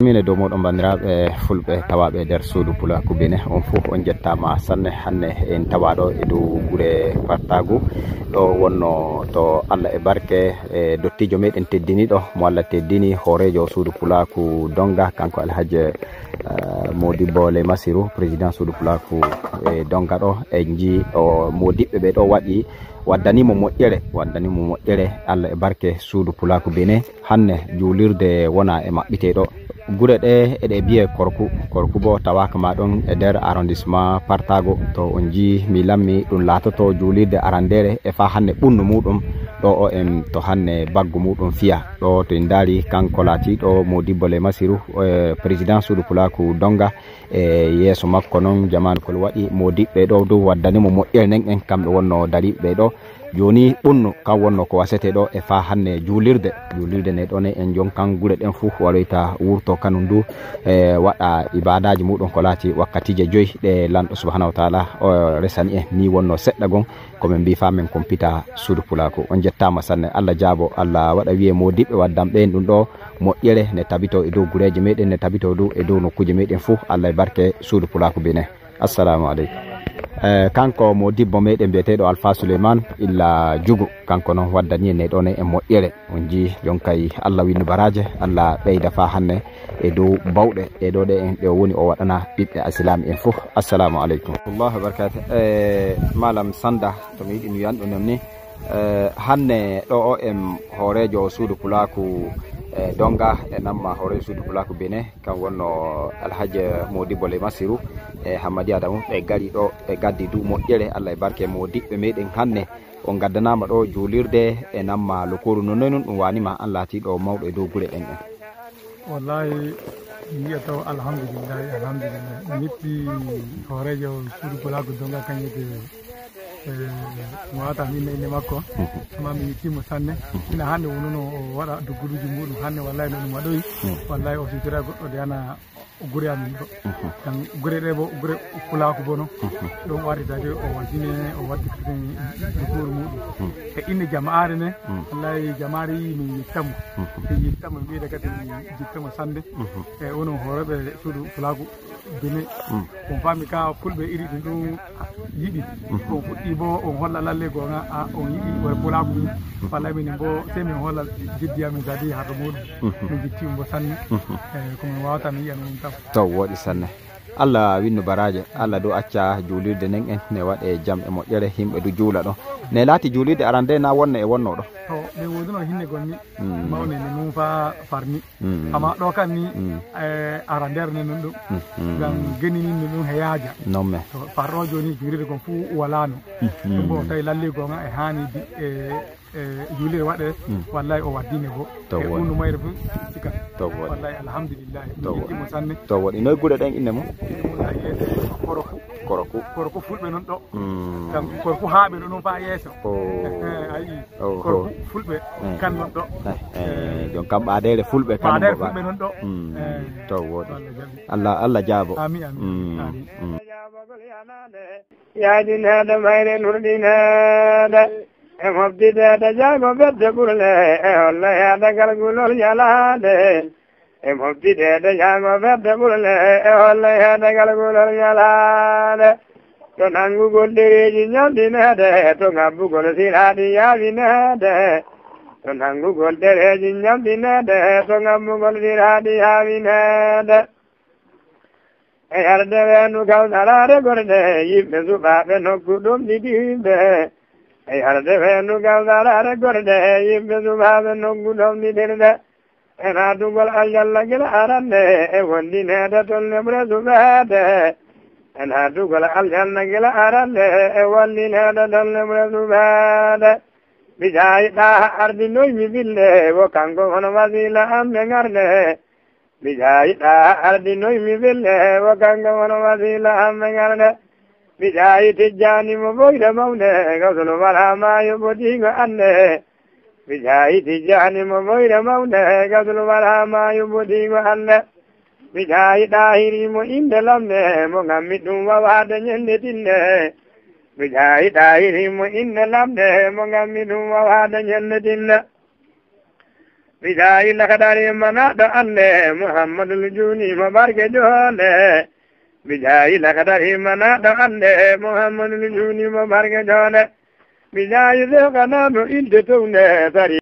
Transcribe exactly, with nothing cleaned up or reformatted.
Min e dow mooɗon, banndiraaɓe fulɓe tawaaɓe e nder suudu Pulaaku Benin, on fof on njettaama sanne. Hannde en tawaaɗo e dow gure Partaagu, ɗo wonno to Allah e barke e dottiijo meɗen teddiniiɗo, mo Allah teddini, hooreejo suudu Pulaaku Donga, kanko Alhaji, eh, Modibbo Ley Masiru, président suudu Pulaaku e Donga ɗo. En njii o Modibbo ɓe ɗo waɗi, waddani mo moƴƴere, waddani mo moƴƴere, Allah e barke suudu Pulaaku Benin. Hannde juulirde wona e maɓɓitee ɗo. Gure ɗe eɗe biyee Korku, Korku bo tawaaka ma ɗon e nder arrondissement Partaago. To on njii mi lammi ɗum laatoto juulirde arandeere e faa hannde ɓunnu muuɗum ɗo o en to hannde baggu muuɗum fiya. Ɗo to en ndaari kanko laatiiɗo Modibbo Ley Masiru, eh, président suudu Pulaaku Donga, e yeeso makko noon jamaanu kol waɗi Modibbo ɗo dow waddani mo moƴƴere nden en kamɓe wonno dariiɓe ɗo. Jooni ɓunnu kan wonno ko wasete ɗo e faa hannde juulirde. Juulirde nde ɗo ne en jonkan gure ɗen fof waroyta wurto kanum du, e waɗa ibaadaaji muuɗum ko laati wakkatiije joyi ɗe Lanɗo subhanahu wa taala o resani en. Ni wonno seɗɗa gon ko min mbii faa min kumpita suudu Pulaaku. On njettaama sanne. Allah jaabo, Allah waɗa wiye Modibbo waddan ɓeen ɗum ɗo moƴƴere ne tabitoo e dow gureeji meɗen, ne tabitoo du e dow nokkuuje meɗen fof. Allah e barke suudu Pulaaku Benin. Assalamu aleykum. Eh, kanko Modibbo meɗen mbiyeteeɗo Alfa Suleyman illa Jugu, kanko noon waddani en e ɗo ne e moƴƴere. On njii, jooni kay Allah winnu baraaje, Allah ɓeyda faa hannde e dow bawɗe ɗe ɗo ɗe en ɗe o woni o waɗana ɓiɓɓe Asilaami en fof. Assalamu aleykum. Allahu barkaatu. Eh, Malam Sanda, to mi yiɗi mi wiyan ɗum noon ni, eh, hannde ɗo o en hooreejo suudu Pulaaku, eh, Donga, e namma hooreejo suudu Pulaaku Benin, kan wonno Alhaji Modibbo Ley Masiru e Hammadi Adamu, ɓe gari ɗo, ɓe gaddi du moƴƴere, Allah e barke Modibbo meɗen hannde. On ngaddanaama ɗo juulirde e namma lokooru no noy nun ɗum waanima an laatiiɗo mawɗo e dow gure ɗen ɗen. Wallahi, mi wiya taw alhamdulillahi, alhamdulillahi. Mi yetti hooreejo suudu Pulaaku Donga kan yete, eh, mi waata mi inne inne makko. Amma mi yetti mo sanne. Ina hannde wonuno o waɗa dugguduuji muɗum. Hannde wallahi no ɗum waɗoyi. Wallahi o sutira goɗɗo de ana gure amin ɗo. Kan gure ɗe bo, gure Pulaaku bono. Ɗum waɗi tagi o wasine, o waddi katin dukuuru muɗum. E inne jamaare ne, wallahi jamaare yi min yettamo. Min yettamo, min ɓeyda katin min jittamo sande. E onon hooreeɓe suudu Pulaaku Benin. On faami ka fulɓe iri ɗum ɗum yiɗi. On fuɗɗi bo on holla lalle goonga, a, on yiɗi wara Pulaaku mum. Wallahi minen bo sey min holla jeddi amin kadi har ɗo muɗum. Min jitti mo sanne. Eh, ko min wawata min yiya ɗum tan. Taw wooɗi sanne. Allah winnu baraaje, Allah dow acca juulirde nden en ne waɗe jam e moƴƴere, yimɓe du juula ɗon. Ne laati juulirde arande na wonne e wonno ɗo? To, min woduno hinne gonni, mawne ne nun fa farni. Amma ɗo kan ni, eh, ara nder ne nun ɗum. Ngam geni ni nun ɗum he yaaja. Non me. To, farɗo jooni juulirde gon fuu walaano. Ɗum bo tawi lalle gonga e haani di-, e e juulirde waɗe, wallahi o waddine bo. Taw e wooɗi. Ɓundu mayre fof sika. Taw wooɗi. Wallahi alhamdulillahi. Taw wooɗi. Min yetti mo sanne. Taw wooɗi. Noy gure ɗen inne mum? Wallahi yeede Koroku. Koroku. Koroku fulɓe non ɗo. Kam Koroku haaɓe ɗo non fa yeeso. Oh. Eh, ayi. Oh, Koroku fulɓe kan non ɗo. Eh, eh, jon kam ɓaadeere fulɓe kan. Ɓaadeere fulɓe non ɗo. Eh. Taw wooɗi. Wallahi jaɓi. Allah, Allah jaabo. Amin, amin. Amin. Yaajinaade mayre nurɗinaade. E moftideede jaago fedde ɓurle, e holla heedagal gulol yalaade. E moftideede jaago fedde ɓurle, e holla heedagal gulol yalaade. To nanngugol ɗereeji ñamɗineede, to ngabbugol siraaɗi yaawineede. To nanngugol ɗereeji ñamɗineede, to ngabbugol siraaɗi yaawineede. E yarde weendu kam saraare gorde, yimɓe suɓaaɓe nokku ɗomɗiɗiiɓe. E yarde weendu kam saraare gorde, yimɓe suɓaaɓe nokku ɗomɗiɗirde. E naatugol aljanna gila arande, e wondineede ton neɓre suɓeede. E naatugol aljanna gila arande, e wondineede ton neɓre suɓeede. Mi jaayi ɗaa ardinoy mi bille, wo kanko hono wasiila am ɓe ngarde. Mi jaayi ɗaa ardinoy mi bille, wo kanko wano wasiila am ɓe ngarde. Mi jaayi Tijjaani mo ɓoyre mawnde, gasol wala maayo ɓodiigo annde. Mi jaayi Tijjaani mo ɓoyre mawnde, gasol wala maayo ɓodiigo annde. Mi jaayi Ɗaahiri mo innde lamnde, mo ngammi ɗum wawaade ñande tinne. Mi jaayi Ɗaahiri mo innde lamnde, mo ngammi ɗum wawaade ñande tinne. Bijaayi lakadari mana ɗo annde Muhammadul Juuni mo barke joole. Bijaayi lakadari mana ɗo annde Muhammadul Juuni mo barke joole. Bijaayi sewkanamo ilde townde sari.